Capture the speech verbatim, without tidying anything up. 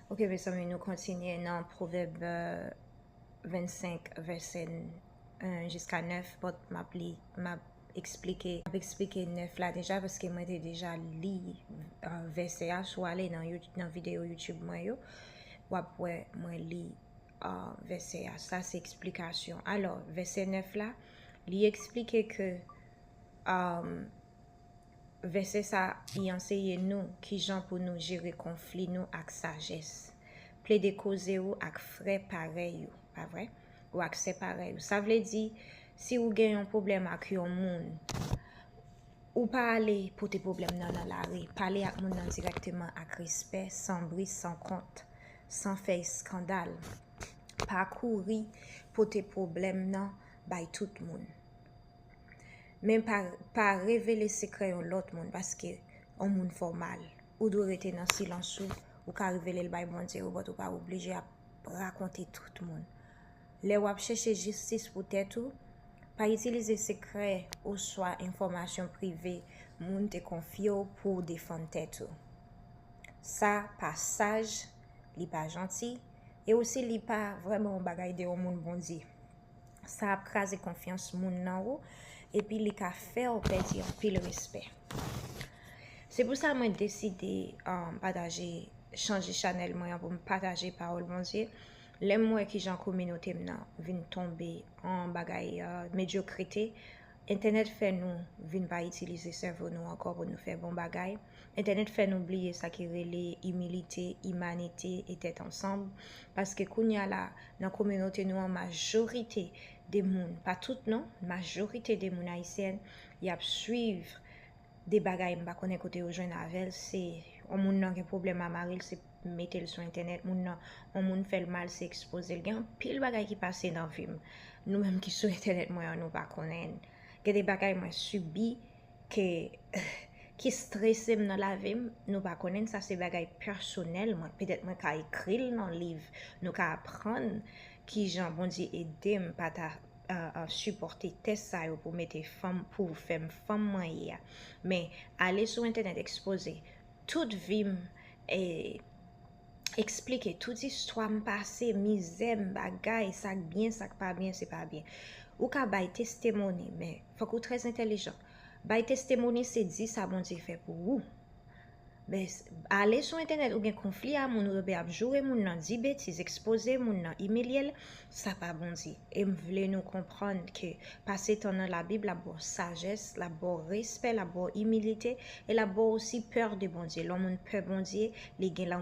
Ok, mezanmi, nou kontinye nan Pwovèb, euh, vennsenk, vèsè, euh, jiska nèf, but m ap li, m ap eksplike, m ap eksplike nèf la deja, paske mwen te deja li, euh, vèsè a. Si w ale nan You-, nan videyo YouTube mwen yo, w ap wè mwen li, euh, vèsè a. Sa se eksplikasyon. Alò, vèsè nèf la, li eksplike ke, euh, vèsè sa, li anseye nou kijan pou nou jere konfli nou ak sajès. Plede koze ou ak frè parèy ou, pa vre? Ou ak sè parèy ou. Sa vle di, si ou gen yon pwoblèm ak yon moun, ou pa ale pote pwoblèm nan nan lari. Pale ak moun nan dirèkteman, ak respè, san bri, san kont, san fè eskandal. Pa kouri pote pwoblèm nan bay tout moun. Men pa, pa revele sekrè yon lòt moun, paske yon moun fè w mal. Ou dwe rete nan silans ou. Ou ka revele l bay Bondye ou, but ou pa oblije ap rakonte tout moun. Lè w ap chèche jistis pou tèt ou, pa itilize sekrè oswa enfòmasyon prive moun te konfye w pou w defann tèt ou. Sa pa saj, li pa janti, e osi li pa vrèman yon bagay de yon moun Bondye. Sa ap kraze konfyans moun nan ou, epi li ka fè w pèdi anpil respè. Se pou sa mwen deside, um, pataje, chanje chanèl mwen an pou m pataje pawòl Bondye. Lè m wè kijan kominote m nan vin tonbe an bagay, uh, medyokrite, entènèt fè nou vin pa itilize sèvo nou ankò pou nou fè bon bagay. Entènèt fè nou bliye sa ki rele imilite, imanite e tèt ansanm. Paske kounye a la, nan kominote nou an, majorite de moun, pa tout non, majorite de moun ayisyèn, y ap swiv de bagay m pa konnen kote yo jwenn avè l. Se yon moun nan gen pwoblèm a mari l, se mete l sou entènèt. Moun nan, yon moun fè l mal, se ekspoze l. Gen anpil bagay ki pase nan vi m. Nou menm ki sou entènèt mwen an, nou pa konnen. Gen de bagay mwen sibi ke, ki strese m nan lavi m, nou pa konnen. Sa se bagay pèsonèl mwen. Petèt mwen ka ekri l nan liv. Nou ka aprann kijan Bondye ede m pa ta, uh, uh, sipòte tès sa yo pou mete fanm, pou fè m fanm mwen ye a. Men ale sou entènèt, ekspoze tout vi m, e eksplike tout istwa m pase, mizè m, bagay, sa k byen, sa k pa byen, se pa byen. Ou ka bay testimony, men fòk ou trè entèlijan. Bay testimony se di sa Bondye fè pou ou. Men s-, ale sou entènèt, ou gen konfli a moun, ou tonbe ap joure moun nan, di betiz, ekspoze moun nan, imilye l, sa pa Bondye. E m vle nou konprann ke pase tan nan Labib, l ap ba w sajès, l ap ba w respè, l ap ba w imilite, e l ap ba w osi pè de Bondye. Lè yon moun pè Bondye, li gen la